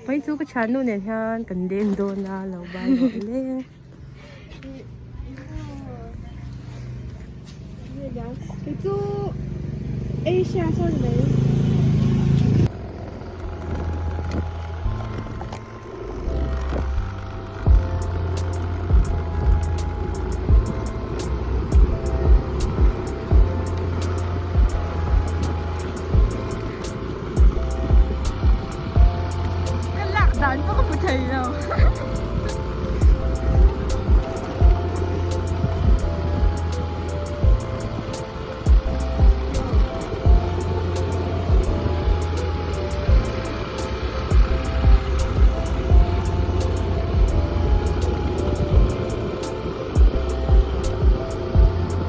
Vawiin chu ka thiannu nen hian kan leng dawn a lo bai rawh le. Kei chu Asia sawn mai. Ka lak dan pawh ka hmu thei lo.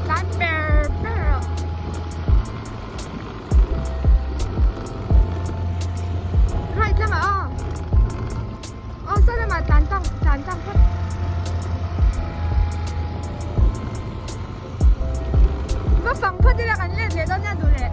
Tlan per per rawh. Right lamah aw. Aw saw lamah tlan tlang tlan tlang phawt. Va fang phawt ila kan let leh dawn nia duh leh.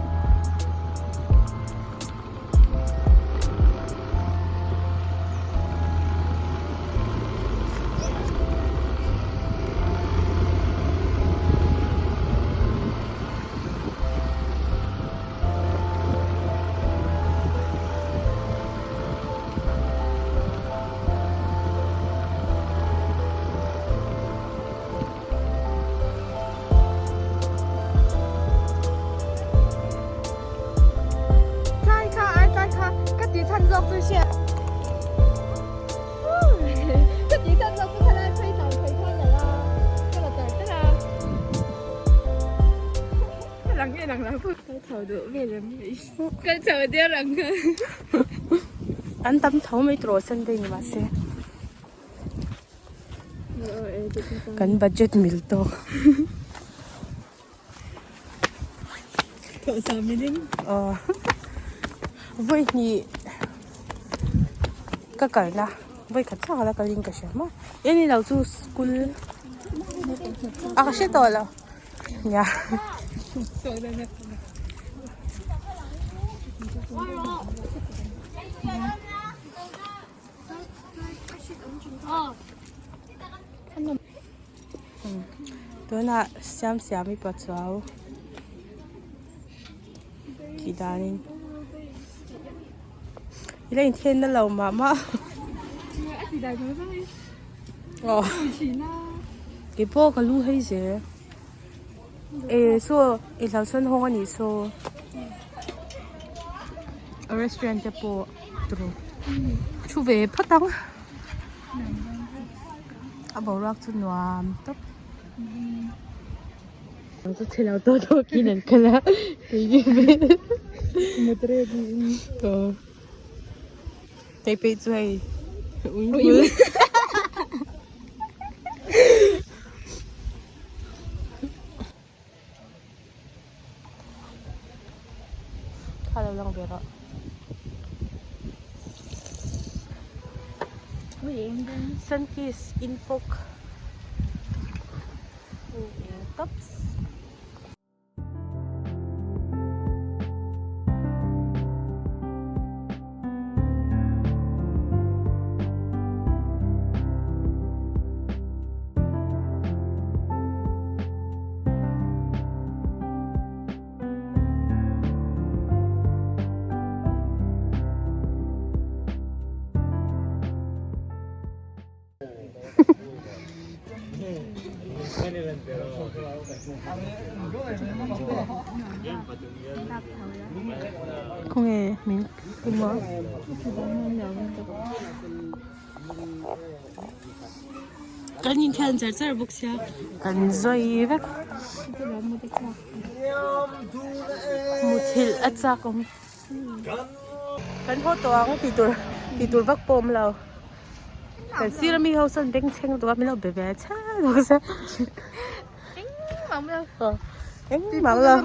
Tlai kha ai tlai kha ka tih chhan zawk chu hriat ka tih chhan zawk chu khalai phei tlan phei kha la la ka la char char a ka lang nge lang lo ka chho duh vel em ka chho der ang kha an tam tho mai tawh Sunday ni mahse. Kan budget mil tawk. Aw vawi hnih ka kalna vawi khat chauh a la kalin ka hria maw eng ni lo chu school a ka hre tawh lo nia. Tunah siam siam i pachuau tih danin i la inthen na lo mah mah aw keipawh ka lu hei zel e saw i hlauhsawn hawng a nih saw a restaurant te pawh. Turu thu ve phawt ang a boruak chu nuam tawp chu chhe lo tawh tawh kin an kal a hei pei chu hei ui hmul Kha lo lang ve rawh. Sunkist in pawk tops. Khawnge min kum a. Kan inthian char char bawk sia kan zawi vek muthilh a chak awm kan haw tawh ang tih tur tih tur vak pawh a awm lo kan sir ami ho sawn bengchheng lutuk a min lo be ve chhal bawk sia engmah awm lo.